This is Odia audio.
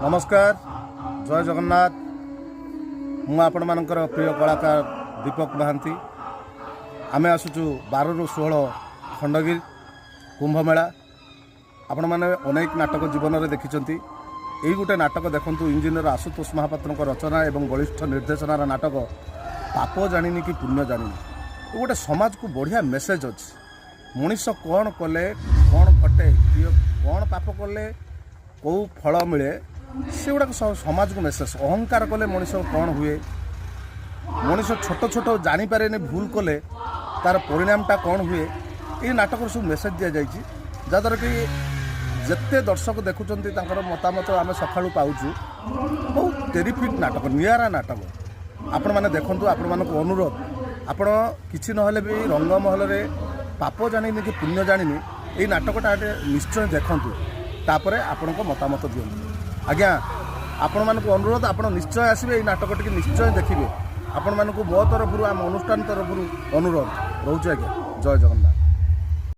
ନମସ୍କାର, ଜୟ ଜଗନ୍ନାଥ। ମୁଁ ଆପଣମାନଙ୍କର ପ୍ରିୟ କଳାକାର ଦୀପକ ମହାନ୍ତି। ଆମେ ଆସୁଛୁ 12ରୁ 16 ଖଣ୍ଡଗିରି କୁମ୍ଭମେଳା। ଆପଣମାନେ ଅନେକ ନାଟକ ଜୀବନରେ ଦେଖିଛନ୍ତି। ଏଇ ଗୋଟେ ନାଟକ ଦେଖନ୍ତୁ, ଇଞ୍ଜିନିୟର ଆଶୁତୋଷ ମହାପାତ୍ରଙ୍କ ରଚନା ଏବଂ ବଳିଷ୍ଠ ନିର୍ଦ୍ଦେଶନାର ନାଟକ ପାପ ଜାଣିନି କି ପୁଣ୍ୟ ଜାଣିନି। ଏ ଗୋଟେ ସମାଜକୁ ବଢ଼ିଆ ମେସେଜ ଅଛି। ମଣିଷ କ'ଣ କଲେ କ'ଣ ଘଟେ, କିଏ କ'ଣ ପାପ କଲେ କେଉଁ ଫଳ ମିଳେ, ସେଗୁଡ଼ାକ ସମାଜକୁ ମେସେଜ। ଅହଙ୍କାର କଲେ ମଣିଷ କ'ଣ ହୁଏ, ମଣିଷ ଛୋଟ ଛୋଟ ଜାଣିପାରେନି, ଭୁଲ କଲେ ତାର ପରିଣାମଟା କ'ଣ ହୁଏ, ଏଇ ନାଟକର ସବୁ ମେସେଜ ଦିଆଯାଇଛି, ଯାହାଦ୍ୱାରା କି ଯେତେ ଦର୍ଶକ ଦେଖୁଛନ୍ତି, ତାଙ୍କର ମତାମତ ଆମେ ସକାଳୁ ପାଉଛୁ। ବହୁତ ଟେରିଫିକ୍ ନାଟକ, ନିଆରା ନାଟକ। ଆପଣମାନେ ଦେଖନ୍ତୁ, ଆପଣମାନଙ୍କୁ ଅନୁରୋଧ। ଆପଣ କିଛି ନହେଲେ ବି ରଙ୍ଗମହଲରେ ପାପ ଜାଣିନି କି ପୁଣ୍ୟ ଜାଣିନି, ଏଇ ନାଟକଟା ନିଶ୍ଚୟ ଦେଖନ୍ତୁ। ତାପରେ ଆପଣଙ୍କ ମତାମତ ଦିଅନ୍ତୁ। ଆଜ୍ଞା, ଆପଣମାନଙ୍କୁ ଅନୁରୋଧ, ଆପଣ ନିଶ୍ଚୟ ଆସିବେ, ଏଇ ନାଟକଟିକି ନିଶ୍ଚୟ ଦେଖିବେ। ଆପଣମାନଙ୍କୁ ମୋ ତରଫରୁ, ଆମ ଅନୁଷ୍ଠାନ ତରଫରୁ ଅନୁରୋଧ ରହୁଛି ଆଜ୍ଞା। ଜୟ ଜଗନ୍ନାଥ।